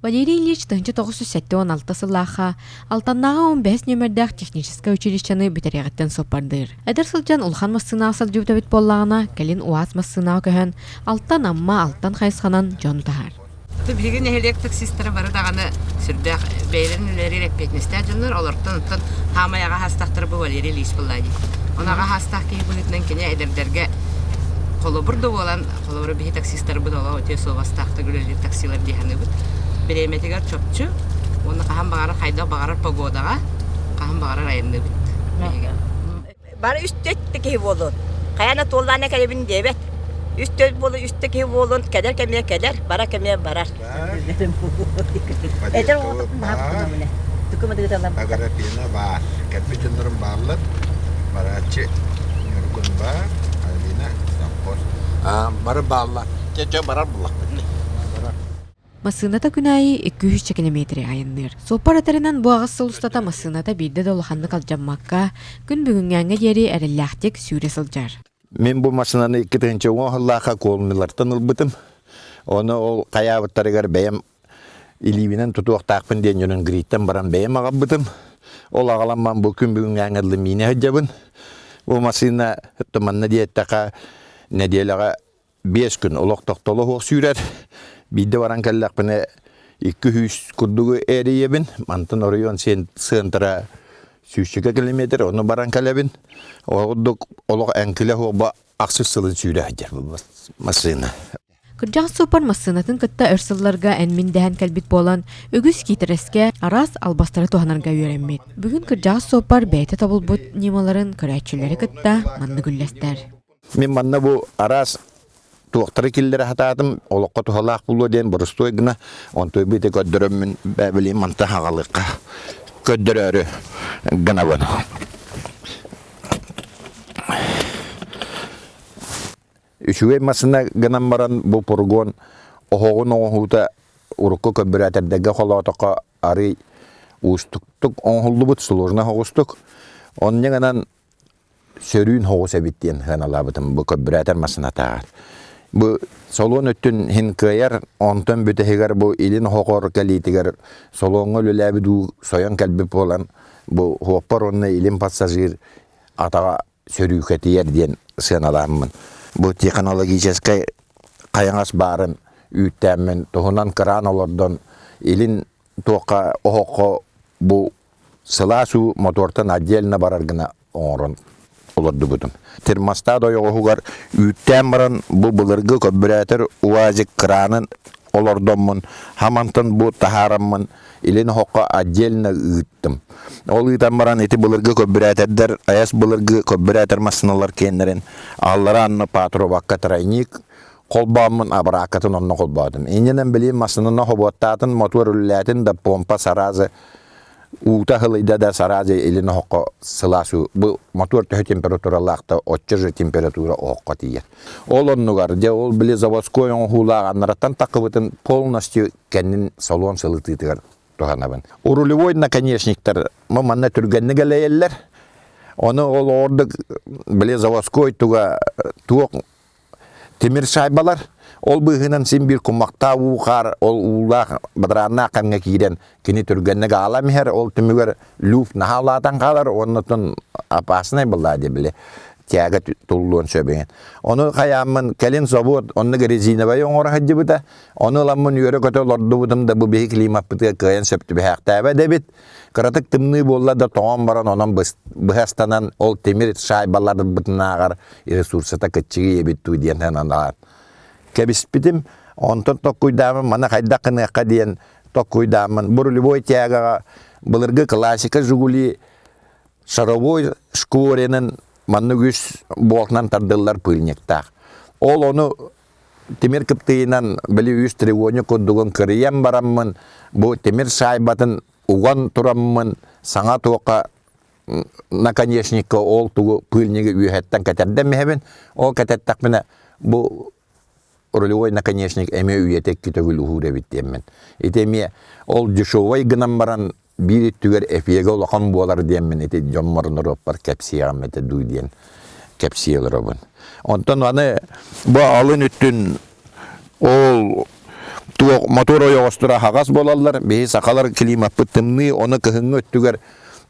Валерий Ильич 1976 сыллаахха Алтаннааҕы 15 нүөмэрдээх техническэй училищены бүтэриэҕиттэн суоппардыыр. Эдэр сылдьан улахан массыынаҕа сылдьыбыт эбит буоллаҕына, кэлин УАЗ массыынаҕа көһөн, Алтан Амма Алтан хайысханан дьон таһар. Биһиги нэһилиэк таксистара бары даҕаны сүрдээх бэйэлэрин үлэлэригэр эппиэтинэстээх дьоннор, олортон оттон хаамай аҕа хаастаахтара бу Валерий Ильич Палладий. Ону аҕа хаастаах киһи быһыытынан кини эдэрдэргэ холобур да буолан, холобура биһи таксистарбыт олох үтүө суобастаахтык үлэлиир таксилар дии саныыбыт. Бириэмэтигэр чопчу уонна хаһан баҕарар хайдах баҕарар погодаҕа хаһан баҕарар айанныыбыт биһиги. Бары үс төрт киһи буолун. Хайаан да туоллаана кэлэбин диэбэт. Үс төрт буолун, үстэ киһи буолун, кэлэр кэмигэр кэлэр, барар кэмигэр барар. Этэр Аграфена баар. Кэлбит дьоннорум бааллар. Барааччы Ньургун баар, Алина, Саппор. Бары бааллар. Чэ, барар буллахпыт. Барар. Массыыната күн аайы 200 километри айанныыр. Суоппар этэринэн бу аҕыс сыл устата массыыната биирдэ да улаханнык алдьаммакка, күн бүгүҥҥээҥҥэ диэри эрэллээхтик сүүрэ сылдьар. Мин бу массыынаны 2010 сыллаахха Колмилартан ылбытым. Ону ол хайаабыттарыгар бэйэм илиибинэн тутуохтаахпын диэн дьонун Гриттэн баран бэйэм аҕалбытым. Ол аҕаламман бу күн бүгүҥҥээҥҥэ дылы миинэ сылдьабын. Бу массыына манна диэтэххэ нэдиэлэҕэ 5 күн олох тохтоло суох сүүрэр. Биирдэ баран кэллэхпинэ 200 курдугу эрийэбин. Мантан оройуон сыантара сүүсчэкэ километр, ону баран кэлэбин. Ол курдук олох эҥкилэ суох ахсыс сылын сүүрэ сылдьар массыына. Кырдьаҕас суоппар массыынатын кытта өр сылларга эн-мин дэһэн кэлбит буолан, үгүс киитэрэскэ араас албастары туһанарга үөрэммит. Бүгүн кырдьаҕас суоппар бэйэтэ тобулбут ньымаларын көрөөччүлэри кытта маннык үллэстэр. Мин манна бу араас туохтары киллэрэ сатаатым, олоххо туһалаах буолуо диэн боростуой гына, онтуй бити көрдөрөммүн бэбилиин манта хаҕалыахха көрдөрөөрү гынабын. Үчүгэй массыына гынан баран бу пургон оһоҕун оҥоһуута урукку көрбүрээтэрдэргэ холоотоххо арый уустуктук оҥоһуллубут, сложно оҕустук. Онньа гынан сөрүүн соҕус эбит диэн сыаналаабытым бу көрбүрээтэр массыынатааҕар. Бу салон өттүн иһин кыайар, онтон бүтэһигэр бу илин оһоҕор кэлиитигэр салоҥҥа үлэлээбит уу сойон кэлбит буолан бу суоппар уонна илин пассажир атаҕа сөрүүкэтийэр диэн сыаналааммын. Бу технологическай хайаҥас баарын үүттээммин туһунан кыраан олордон илин туохха оһоххо бу сылаас уу мотуортан отдельно барар гына оҥорон олордубутум. Термостат ойоҕоһугар үүттээн баран бу былыргы көрбүрээтэр УАЗик кыраанын олордоммун, хамантан бу таһаараммын илин оһоххо отдельно ыыттым. Ол ыытан баран ити былыргы көрбүрээтэрдэр, айас былыргы көрбүрээтэр массыыналар киэннэрин аллара анны патрубакка тройник холбооммун абырааккатын онно холбоотум. Иннинэн билим массыынаны хобуоттаатын, мотуор үлэлээтин да помпа саразы уута ыһылыйда да саразы илин оһоххо сылаас уу бу мотуор төһө температуралаах да оччо же температура оһоххо тиийэр. Ол оннугар дьэ ол били заводской оҥоһуулаах аннараттан такыбытын полностью кэннин салон сылытыытыгар туһанабын. Рулевой наконечниктар манна түргэнник элэйэллэр. Ону ол ордук били заводской туга туох Тимир шайбалар ол быыһынан син биир кумахтаах уу хаар ол уулаах бадарааннаах кэмҥэ киирэн кини түргэнник аалан иһэр ол түмүгэр люфт наһаа улаатан хаалар уонна опасный была дии били тяга туллуон сөбүн. Ону хайааммын кэлин собуот оннук резиновай оҥоро сылдьыбыта. Ону ыламмын үөрэ-көтө олордубутум да бу биһи климаппытыгар кыайан сөп түбэһээхтээбэт эбит. Кыратык тымныы буолла да тоҥон баран онон быһастанан ол тимир шайбаларбытынааҕар ресурсата кыччыгый эбит дуу диэн санаан кэбиспитим. Онтон токкуйдаамын маны хайдах гыныахха диэн токкуйдааммын бу рулевой тягаҕа былыргы классика Жигули шаровой шкворинын маннык үс болтунан тардыллар пыльниктаах. Ол ону тимир кыптыйынан били үс треугольник курдугун кырыйан бараммын бу тимир шайбатын уган тураммын саҥа туохха наконечникка ол тугу пыльнигы үөһэттэн кэтэрдэн иһэбин. Ол кэтэттэхпинэ бу рулевой наконечник эмиэ үйэтэ икки төгүл уһуур эбит диэммин. Ити эмиэ ол дешевой гынан баран биир өттүгэр эфиэгэ улахан буолар диэммин ити дьоммор норуоппар кэпсиэҕим этэ дуу диэн кэпсии олоробун. Онтон аны бу алын өттүн ол Туох мотор ойоҕосторо аһаҕас буолаллар. Биһи сахалар климаппыт тымныы, ону кыһыҥҥы өттүгэр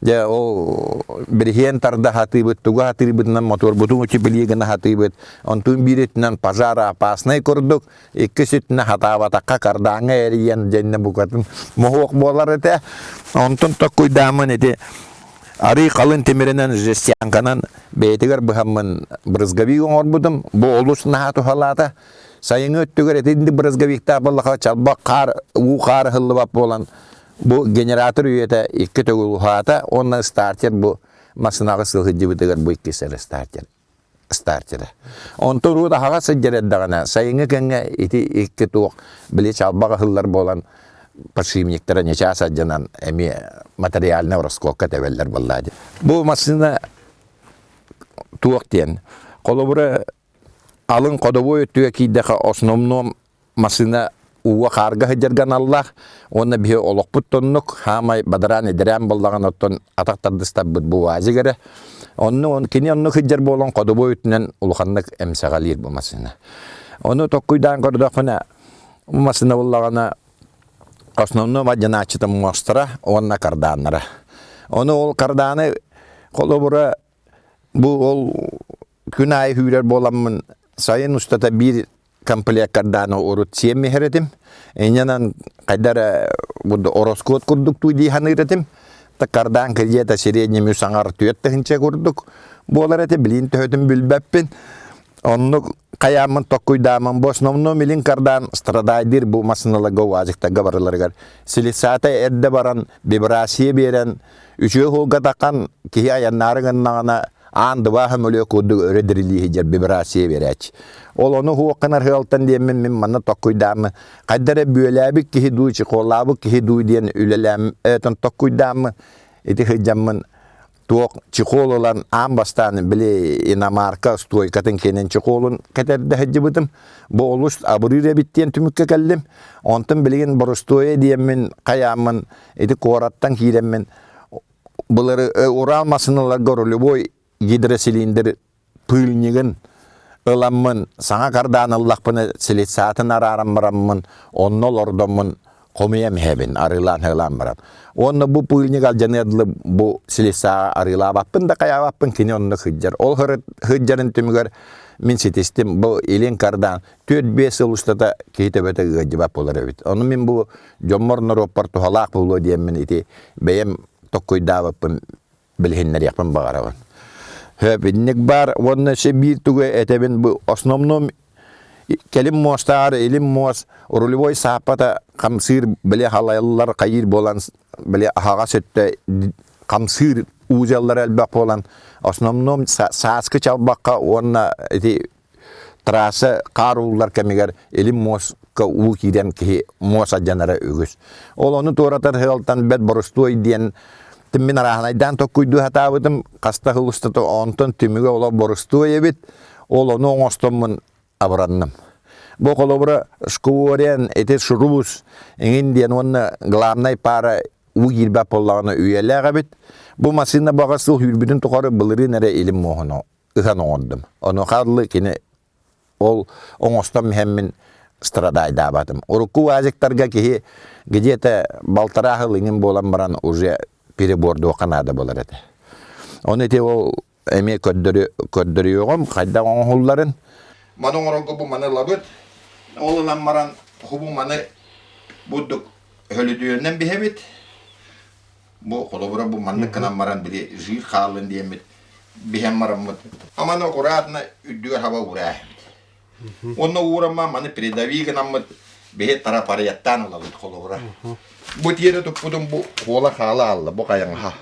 дьэ ол бириһиэн тарда сатыыбыт, тугу сатыырбытынан моторбутун утеплие гына сатыыбыт. Онтун биир өттүнэн пожар опасный курдук, иккис өттүнэн хатаабатахха кардааҥҥа эрийэн дьэннэ букатын моһуок буолар этэ. Онтон токкуйдааммын ити арыы халын тимиринэн жестянканан бэйэтигэр быһаммын брызговик оҥорбутум. Бу олус наһаа туһалаата. Сайыҥҥы өттүгэр итинник брызговиктаах буоллаха чалбах хаар, уу хаар ыһыллыбат буолан бу генератор үйэтэ икки төгүл уһаата уонна стартер бу массыынаҕа сылдьыбытыгар бу иккис эрэ стартер стартера. Онтон урут аһаҕас сылдьар эрдэҕинэ сайыҥҥы кэмҥэ ити икки туох били чалбах ыһыллар буолан подшипниктара ньычаас алдьанан эмиэ материальнай ороскуокка тэбэллэр буоллаа дии. Бу массыына туох диэн холобура алын ходовой өттүгэр киирдэххэ основном массыына ууга хаарга сылдьарга аналлаах уонна биһи олохпут тоннук хаамай бадараан эдэрээн буоллаҕына оттон атах тардыстарбыт бу УАЗик эрэ онну кини оннук сылдьар буолан ходовой өттүнэн улаханнык эмсэҕэлиир бу массыына ону токкуйдаан көрдөххүнэ бу массыына буоллаҕына основной мадьанааччыта муостара уонна кардааннара ону ол кардааны холобура бу ол күн аайы сүүрэр буоламмын сайын устата биир комплеккардааны урут сиэн иһэр этим. Инньэнэн хайда эрэ ороскуот курдук дуу дии саныыр этим. Кардаан кредита среднем үс аҥар түөрт тыһыынча курдук буолар этэ. Билин төһөтүн билбэппин. Оннук хайааммын токкуйдааммын бу основном илин кардаан страдайдыыр бу массыыналарга УАЗиктарга барыларыгар силисата эрдэ баран вибрация биэрэн үчүгэй суолга таххан киһи айаннаары гыннаҕына аан дыбаа көмөлүө курдук өрө дирилии сылдьар вибрация биэрээччи. Ол ону хуоххун арыалтан диэммин мин манна токкуйдааммын хайда эрэ бүөлээбит киһи дуу, чехоллаабыт киһи дуу диэн үлэлээм этон токкуйдааммын ити сылдьаммын туох чехол ылан аан бастаан били иномарка стойкатын кэнин чехолун кэтэрдэ сылдьыбытым. Бу олус абырыыр эбит диэн түмүккэ кэллим. Онтон билигин боростуойа диэммин хайааммын ити куораттан киирэммин былыр Урал массыыналарга рулевой гидроцилиндр пыльнигын ыламмын саҥа кардаан ыллахпына силицатын арааран бараммын онно олордоммун хомуйам иһэбин арыылаан ыылаан баран уонна бу пыльник алдьаныар дылы бу силицаҕа арыылаабаппын да хайаабаппын кини онно сылдьар ол сылдьарын түмүгэр мин ситистим бу илин кардаан 4-5 сыл устата киһи төбөтө ыалдьыбат буолар эбит ону мин бу дьоммор норуоппар туһалаах буолуо диэммин ити бэйэм токкуйдаабыппын билиһиннэриэхпин баҕарабын. Хөп инник баар уонна өссө биир тугу этэбин бу основном кэлим муостааҕар илим муос рулевой сааппата хамсыыр били халайыллар хайыыр буолан били аһаҕас өттө хамсыыр узеллар элбэх буолан основном сааскы чалбахха уонна ити Трасса хаар ууллар кэмигэр илин муоска уу киирэн киһи муос алдьанара үгүс. Ол ону туоратар сыалтан бэрт боростуой диэн мин арааһынайдаан токкуйдуу сатаабытым хаста сыл устата онтон түмүгэ олох боростуой эбит. Ол ону оҥостоммун абыранным. Бу холобура шкворен, ити шрус иҥин диэн уонна главнай паара уу киирбэт буоллаҕына үйэлээх эбит. Бу массыына баҕа сыл сүүрбүтүн тухары былырыын эрэ илин муоһун ыһан оҥордум. Онуоха дылы кини ол оҥостон иһэммин страдайдаабатым. Урукку УАЗиктарга киһи где-то балтараа сыл иҥин буолан баран уже перебордуохха наада буолар этэ. Ону ити ол эмиэ көрдөрүөҕүм хайдах оҥоһулларын. Маны оҥорорго бу маны ылабыт. Ол ылан баран хубу маны бурдук өлүдүөннэн биһэбит. Бу холобура бу маннык гынан баран били жир хааллын диэммит биһэн бараммыт. Аманы аккуратно үрдүгэр хаба уурааһыбыт. Онно уурамма маны передовик гынаммыт биһи тарапарыйаттаан ылабыт холобура. Бу тиэрэ туппутум бу хуола хаала алла бу хайаҥаһа.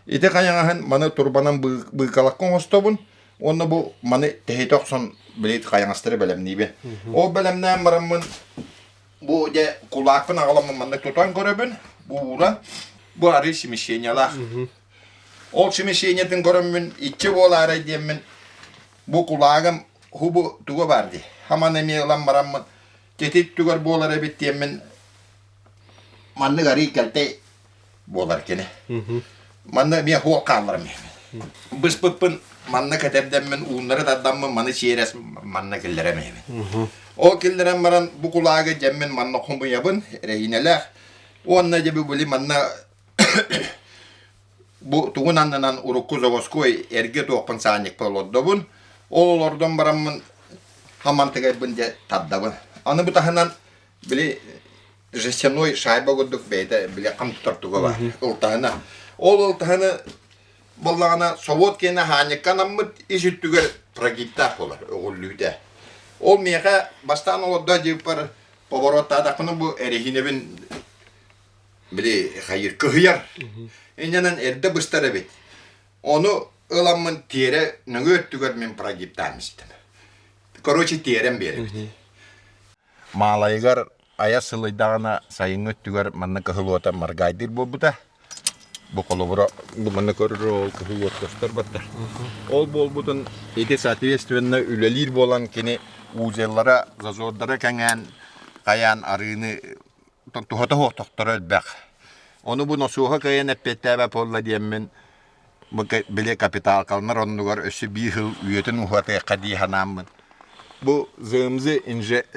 Ити хайаҥаһын маны турбанан быыкалакка оҥостобун уонна бу маны тэһитэ охсон били хайаҥастары бэлэмниибин. Ол бэлэмнээн бараммын Бу дьэ кулаакпын аҕаламмын маннык тутан көрөбүн. Бу уура. Бу арыы смещениелаах. Ол смещениетын көрөммүн иччи буолаарай диэммин бу кулаагым хубу туга баар дии. Хаман эмиэ ылан бараммын тетит түгэр буолар эбит диэммин маннык арыы кэлтэй буолар кини. Манна эмиэ хуол хаалларым. Быспыппын манна кэтэрдэммин ууннары тардаммын маны чиэрэс манна киллэрэмэбин. Ол киллэрэн баран бу кулаагы дьэммин манна хомуйабын, эрэһиинэлээх. Уонна дьэ били манна бу тугун аннынан урукку заводской эргэ туохпун саанньыкпын олордобун. Ол олордон бараммын хамантыгайбын дьэ тардабын. Аны бу таһынан били жестяной шайба курдук бэйэтэ били хам тутар туга бар ылтаһына. Ол ылтаһыны Буоллаҕына собуот киэнэ хаанньыкка анаммыт ис өттүгэр прогибтаах буолар, өҕүллүүтэ. Ол миэхэ бастаан олордо дьыыппар повороттаатахпына бу эрэһиинэбин били хайыр кыһыйар. Инньэнэн эрдэ быстар эбит. Ону ыламмын тиэрэ нөҥүө өттүгэр мин прогибтаан истим. Короче, тиэрэн биэрэбит. Маалайыгар айа сылыйдаҕына сайыҥҥы өттүгэр манна кыһыл уота маргайдыыр буолбута. Бу холобура бу манна көрөр ол кыһыл уот көстөр барда. Ол буолбутун ити соответственно үлэлиир буолан кини узеллара, зазордара кэҥээн хайаан арыыны туһата суох тохторо элбэх. Ону бу носуоһа кыайан эппиэттээбэт буолла диэммин били капиталкаланар оннугар өссө биир сыл үйэтин уһатыахха дии санааммын бу ЗМЗ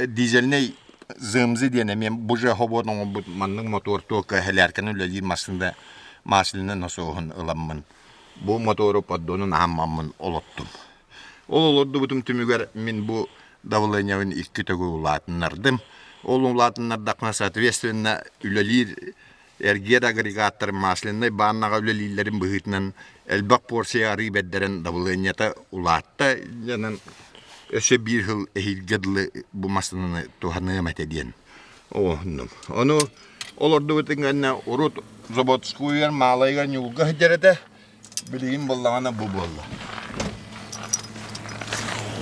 дизельнэй ЗМЗ диэн эмиэ бу же хобуот оҥорбут маннык мотуор туокка эһэлээркэни үлэлиир массыына масляный носуоһун ыламмын бу мотору поддонун ааммаммын олоттум. Ол олордубутум түмүгэр мин бу давлениябын икки төгүл улаатыннардым. Ол улаатыннардахпына соответственно үлэлиир Эргиэр агрегаттар масляный бааннаҕа үлэлииллэрин быһыытынан элбэх порция арыы бэрдэрэн дабылыанньата улаатта дьонун өссө биир сыл эһиилгэ дылы бу массыынаны туһаныам этэ диэн оҥоһуннум. Ону олордубутун кэннэ урут Заводскуйгар Маалайга ньуулга сылдьар этэ. Билигин буоллаҕына бу буолла.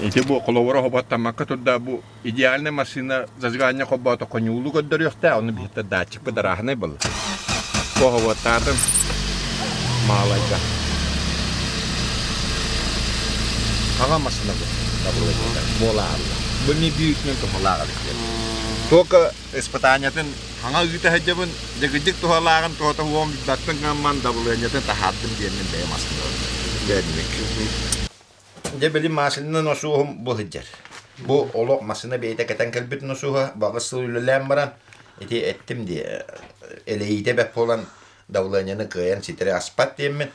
Ити бу холобура хоботтаммакка турда бу идеальная машина зажигание холбоотоххо ньуулу көрдөрүөхтээх, ону биһиттэ датчикпыт арааһынай буолла. Бу хоботтаатым маалайга. Хаҥа машина бу буолаалла. Бу ми бүүтүнэн туһалаах эбит. Только испытаниятын Хаҥа ыыта сылдьабын, дьэгирдик туһалааҕын туһата уом билбэппин гынан дабылыанньатын таһаардым диэммин бэйэм астынабын. Дьэнник. Дьэ били массыына носуоһум бу сылдьар. Бу олох массыына бэйэтэ кэтэн кэлбит носуоһа, баҕыс сыл үлэлээн баран, ити эттим дии, элэйиитэ бэрт буолан давлениены кыайан ситэри аспат диэммин,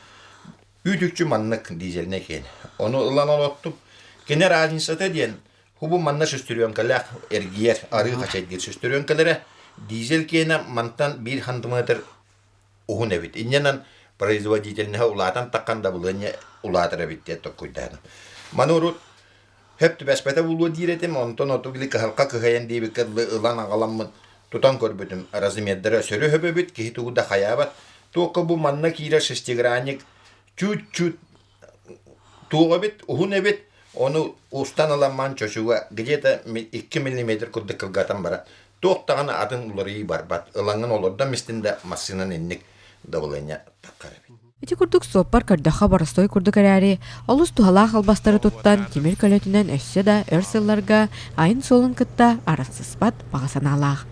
үүт-үкчү маннык дизельнэй киэн. Ону ылан олоттум. Кини разницата диэн Хубу манна шестеренкалаах эргийэр арыы хачайдыыр шестеренкалара дизель киэнэ мантан биир хантымыатыр уһун эбит. Инньэнэн производительноһа улаатан таххан дабылыанньа улаатар эбит диэн толкуйдаатым. Маны урут хөп түбэспэтэ буолуо диир этим, онтон оту били кыһалҕа кыһайан диэбиккэ дылы ылан аҕаламмын тутан көрбүтүм. Размердара сөрү хөп эбит, киһи тугу да хайаабат. Туохха бу манна киирэр шестигранник чуть-чуть Туох эбит, уһун эбит, ону устан ыламман чочуга где-то 2 миллиметр курдук кылгатан баран, туох даҕаны атын уларыйыы барбат, ылаҥҥын олордон истин да массыынан инник давление таххар эбит. Ити курдук суоппар көрдөххө боростуой курдук эрээри, олус туһалаах албастары туттан тимир көлөтүнэн өссө да өр сылларга айан суолун кытта арахсыспат баҕа санаалаах.